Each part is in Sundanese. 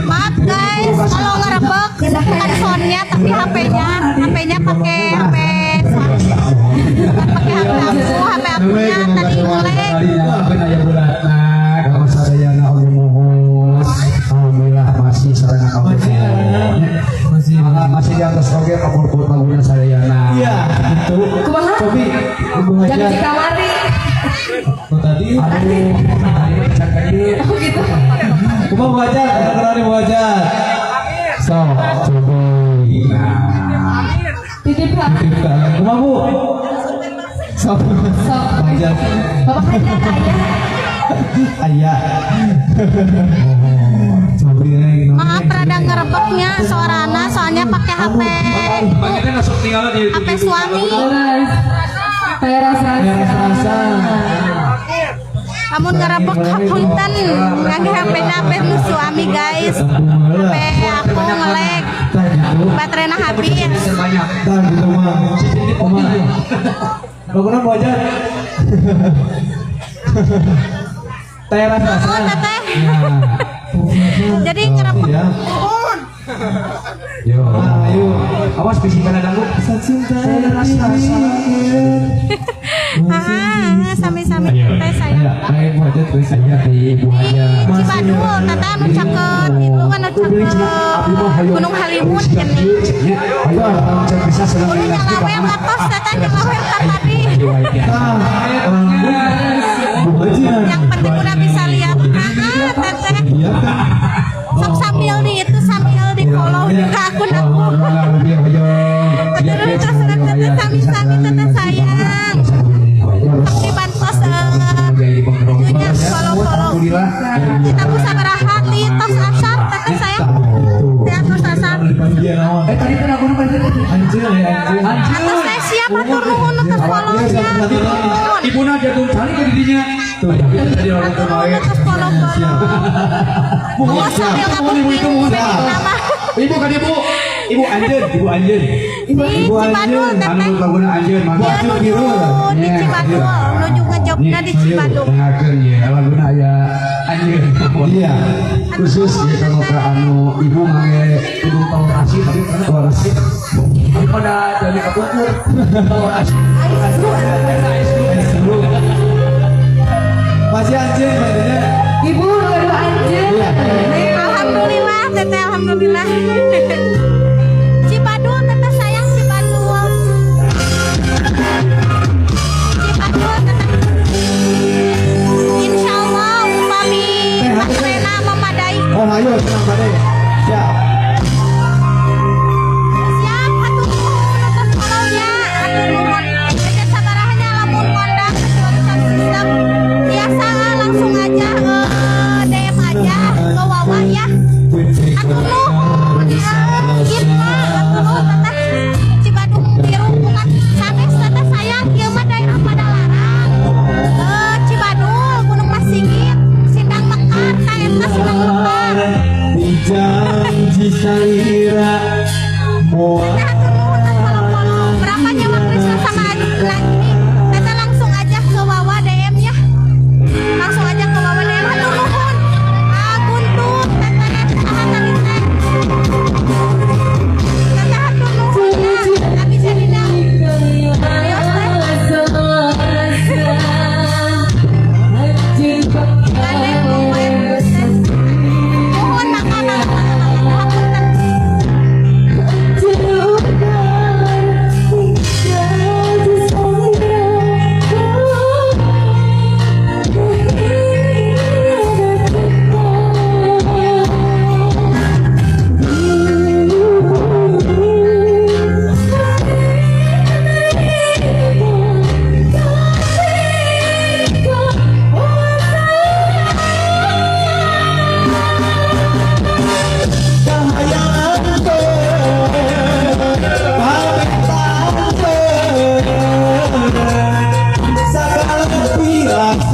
Maaf guys, kalau ngerebek bukan soundnya tapi HP-nya, HP-nya pakai HP suami, bukan pakai HP aku, HP akunya tadi nge-lag. Kalau sadayana oge muhun. Alhamdulillah masih sareng oge. Masih. Masih di atas oge kapurpur paguna sadayana. Iya, gitu. Kumaha? Kopi, Ibu Jangan Hajar. dikamari. Oh, tadi. Aduh, tadi can ka dieu. Oh gitu. Kumaha, Bu Hajar? Kenapa Bu Hajar? So, coba. Nah, Titip, Pak. Titip kan. Kumaha, Bu? Sok. Sok. Hajar. Bapak Hajar ayah. Ayah. Coba ini. Maaf rada ngerebeknya suarana, soalnya pakai HP HP suami. Kayak rasa. Kayak rasa. Kamu ngerebek hapunten, ngangge HP na HP nu suami, guys. HP aku nge-lag, Tah gitu. Baterainya habis. Banyak. Tah gitu mah. Kumaha? Bangunan, Bu Hajar. Teh rasa. Oh, teteh. Jadi ngerebek. Iya. Yo. Ayo. Awas bisi kana ganggu. Cinta. Ah, sami-sami teteh sayang. Ya, ayo Bu Hajar terus. Aya di Ibu Di Hajar. Cibadul, teteh anu caket itu kan anu caket Gunung Halimun gini. Ayo, can bisa senang. Udah nyalawe atos teteh, nyalawe tadi. Ah, Bu Hajar. Yang penting udah bisa lihat. Ah, teteh. Iya kan? Sok sambil di itu, sambil di follow juga akun aku. Terus terus teteh, sami-sami teteh sayang. Sok dibantos itunya, follow-follow. Kita bisa berahat di tos asar teteh sayang. Ya, tos asar. Eh, tadi kan aku numpang. Anjir ya, anjir. Atos teh siap, atur nuhun atas follow-nya. Nuhun. Ibuna jatuh cari ke dirinya. Tuh, tadi orang Atur nuhun atas follow-follow. Mau sambil ngabukti nama. Ibu kan ibu. Ibu anjeun, ibu anjeun. Di Cibadul teteh. Anu laguna anjeun mah. Iya, nuju di Cibadul, nuju ngejobna di Cibadul. Dengarkeun ye, laguna aya anjeun. Iya. Khusus ya kalau ke anu ibu ngangge tudung telur asin tapi karena telur asin daripada dari kapungkur telur asin. Masih anjir mainnya. Ibu baru anjir. Alhamdulillah teteh, alhamdulillah. Cibadul teteh sayang, Cibadul. Cibadul teteh. Insya Allah upami baterena memadai. Oh, ayo senang badai. Siap. Siap, hatur nuhun atas follow-nya. Hatur nuhun. Teteh sabarahnya lamun ngondang kecuali sound system. Biasa langsung aja DM aja ke Wawa ya. Hatur nuhun ya. Gimna, hatur nuhun teteh. Cibadung biru bukan sanes teteh sayang, ieu mah daerah Padalarang. Cibadul, Gunung Masigit, Sindang Mekar, tah eta Sindang Mekar. Janji salira moal. Teteh hatur nuhun atas follow-follow. Berapa nyewa Krisna sama Najmi? Teteh langsung aja ke Wawa DM ya. Langsung aja ke Wawa DM. Hatur nuhun. Ah, Guntur, teteh saha tadi teh? Teteh hatur nuhun ya. Abi jadi Adios teh. Gandeng poe teh. Nuhun maka maka maka maka hapunten. Kahayang teh sagala pilaksanakeun.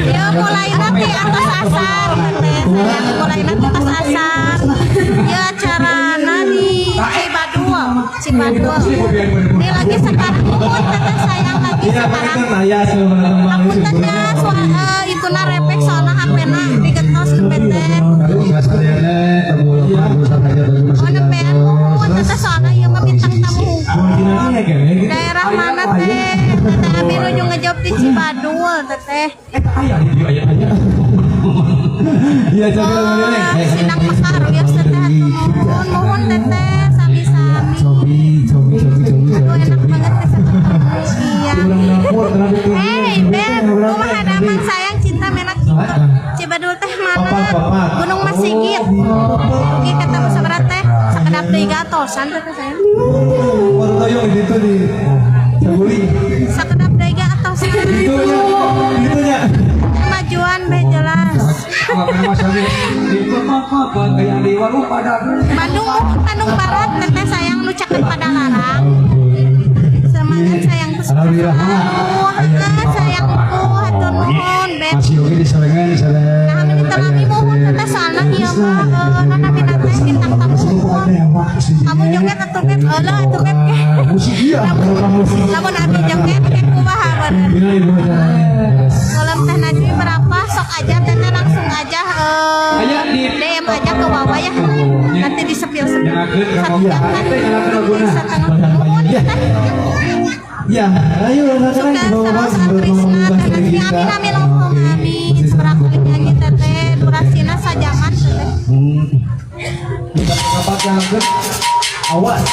Ya mulai nanti atas asar, mulai nanti atas asar. Ya carana di Cibadul, Cibadul. Ini lagi sekarang, teteh sayang lagi sekarang. Apunten ya, itu na repek soalnya HP-na digentos nembe teh. Oh nembean muhun teteh soalnya ieu mah bintang tamu. Daerah mana teh? Teteh abi nuju ngejawab di Cibadul teteh. Oh, Sindang Mekar ya teteh nuhun muhun teteh sami-sami. Aduh enak banget teh ketemu. Iya. Hey Beb, kumaha damang sayang cinta menak cinta. Cibadul teh mana? Gunung Masigit. Oke ketemu sabaraha teh? Sakedap deui gatosan teteh sayang. Sakedap deui gatosan. Kemajuan be jelas. Bandung, Bandung Barat teteh sayang nu caket Padalarang. Semangat sayang selalu, sayangku hatur nuhun Beb. Nah, minta lami muhun teteh soalna ieu mah non abi teh bintang tamu muhun. Kamu joget atuh Beb, eueuh atuh Beb. Lamun abi joget ke kumaha bener. Kolom teh Najmi berapa? Sok aja teteh langsung aja DM aja ke Wawa ya. Nanti disepil-sepil. Satu jam kan setengah muhun teteh. Ya, ayo suka terus Trisna teh Najmi amin amin Allahumma amin. Seberapa kali nyanyi teteh durasina sajaman teteh. Awas.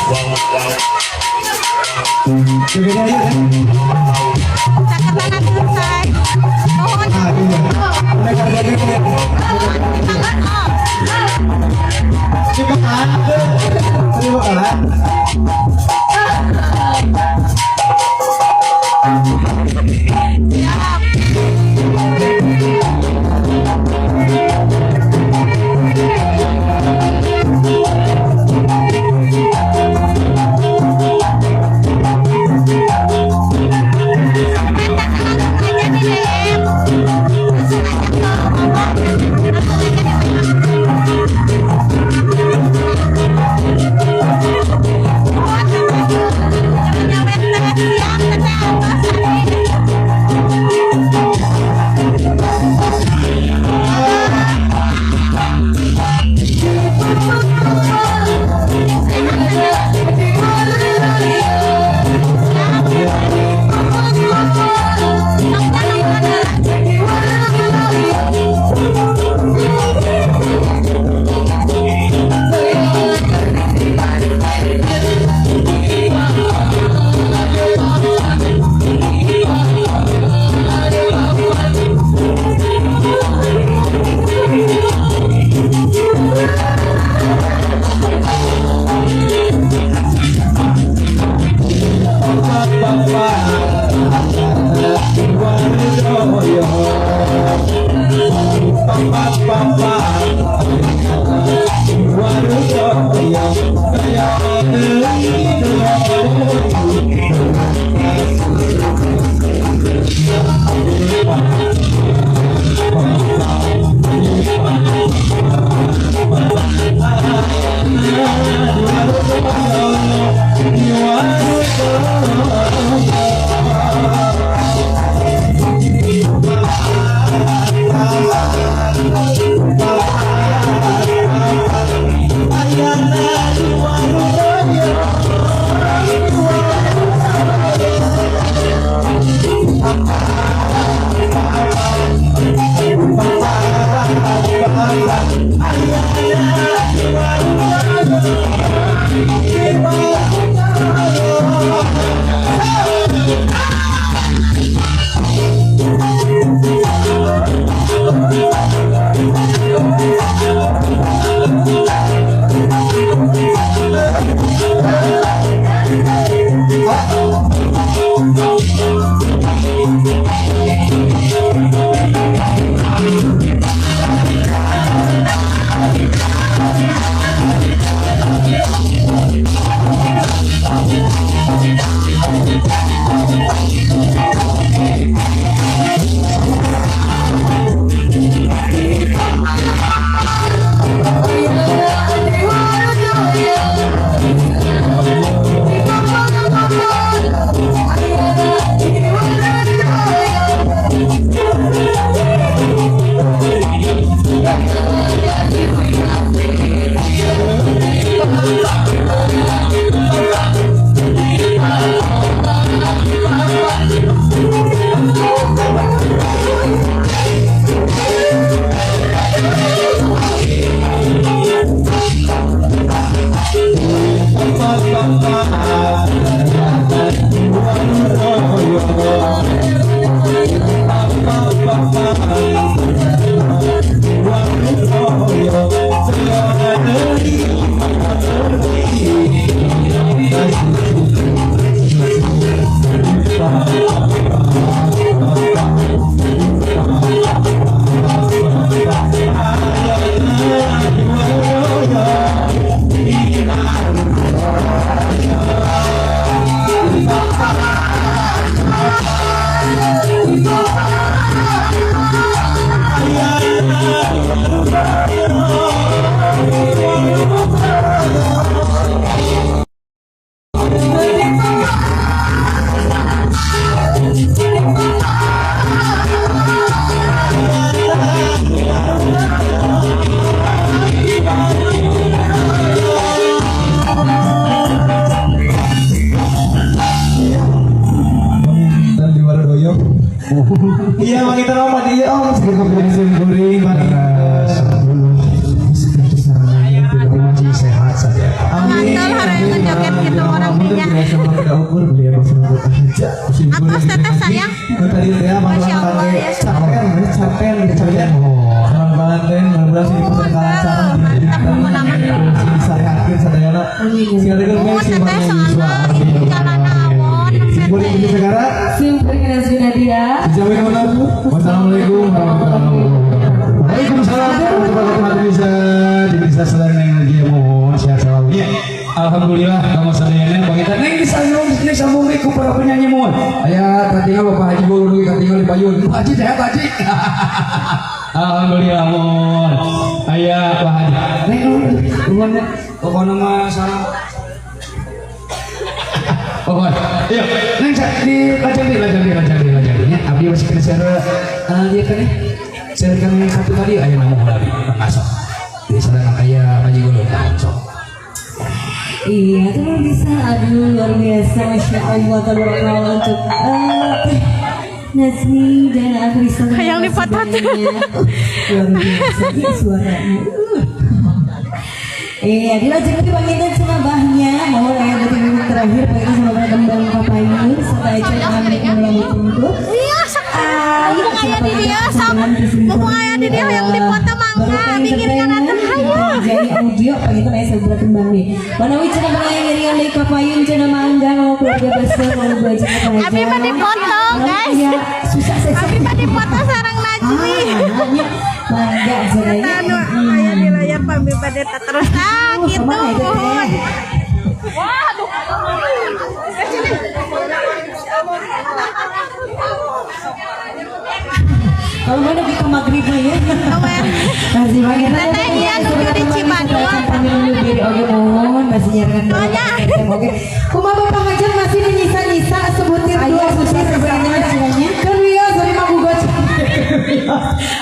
Caketan atuh say. Mohon. Siap. Minta langsung aja di DM. Iya, mang kita om iya om guring sehat saja. Mantul horeangan joget gitu orang dinya. Atos teteh sayang. Masya Allah ya. Capek. Mantap pokokna mah. Muhun teteh soalna itu jalana awon Wassalamualaikum warahmatullahi wabarakatuh. Waalaikumsalam warahmatullahi wabarakatuh. Bisa selalu sehat selalu. Ya, alhamdulillah kamu sadayana bangita neng disambung disambung ku para penyanyi mohon. Aya katinggal Bapak Haji Guru katinggal di payun. Pak Haji sehat Pak Haji. Alhamdulillah mohon. Aya Pak Haji. Neng nuhun ya. Pokona mah salam. Pokona. Yuk, neng di lajeng nya abdi masih kena secara dia kan saya kan satu tadi aya nama abdi masuk. Di sana aya Haji Guru sok. Iya, itu luar biasa, aduh luar biasa, masya Allah, tabarakallah untuk Nazmi dan Afrisa. Hayang lipat hati. Luar biasa suaranya. Iya, dilanjutkan dipanggilkan sama bahnya. Mohon ayah dari minggu terakhir panggilkan sama bah Kembang Papayun serta Econ Amin Mulai Tunggu. Iya, mumpung aya di dia, sok. Mumpung aya di dia yang dipoto mangga, minggirkan atuh hayu. Jadi audio panggilkan ayah sebelah kembang nih. Manawi cenah bangaya ngiringan deui Papayun cenah mangga mau keluarga besar mau belajar apa. Abi mah dipoto, guys. Susah sih. Abi mah dipoto sareng Najmi. Mangga cenah. Eta anu aya di layar pami bade terus ah gitu. Muhun. Kalau mana kita maghrib ya. Masih banget. Teteh iya nuju di Cipadung. Oke mohon masih nyarangan. Oke. Kumaha Bapak Hajar masih menyisa-nyisa sebutir dua butir sebenarnya. Kan wios dari mabugot.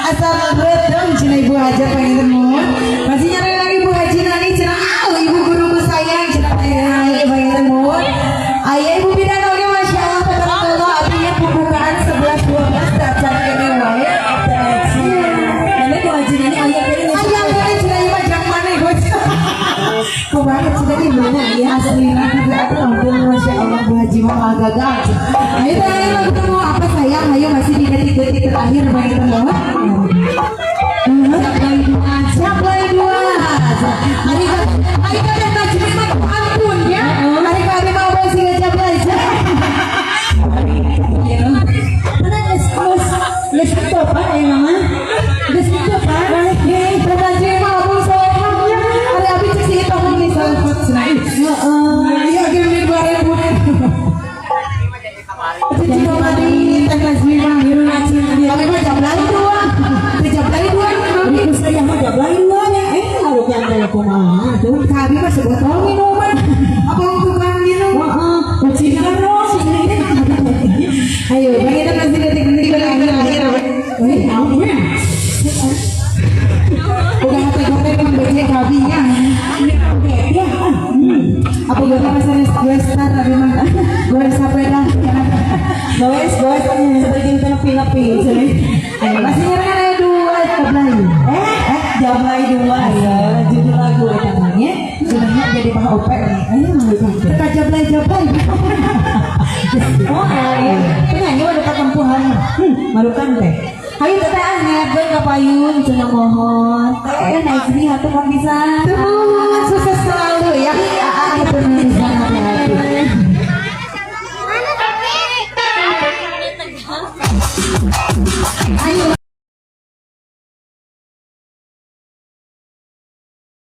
Asal redeng cenah Ibu Hajar panginten mohon. Masih nyarangan lagi Ibu Haji Nani cenah ibu guruku sayang cenah panginten mohon. Aya Ibu Bidan oge Masya Allah tabarakallah abinya pembukaan 11 12 acan kene wae. Mana Bu Haji Nani aya kene Aya kene cenah ieu mah jang maneh bocah. Kumaha cenah di mana ya asli ampun Masya Allah Bu Haji mah gagal. Ayo tadi lagu mau apa sayang? Ayo masih di detik-detik terakhir bagi teman. Jablay dua. Hari hari kata tajwid mah ampun ya. Hari kami mau sing jablay. Mana geus kitu Pak aya mama. Geus kitu Pak. Nih, tajwid mah ampun solehnya. Hari abi cek sih tong nih salfat cenah. Heeh. Iya gini 2000. Cici kamari teh tajwid mah kami mah jablay dua. Jablay dua. Ibu saya mah jablay dua nya. Harusnya ada kumaha tuh. Kami mah sebotol minuman. Apa tukang minum? Heeh, kucingan dong. Ayo, kita masih detik-detik terakhir. Wih, ampun. Udah hati gue membaca kabinya. Ya. Apa gue rasanya gue star tapi mah gue sepeda. Goes, goes seperti kita nepi-nepi. Masih nyarangan ada dua jablay. Jablay dua ya. Judul lagu katanya. Sebenarnya jadi bah opek nih. Ayo, kita jablay jablay. Oh, iya. Penyanyi mah dekat tempuhan. Marukan teh. Ayo teteh ah nyebeun ka payun cenah mohon. Teh naik sini atuh kan bisa. Terus.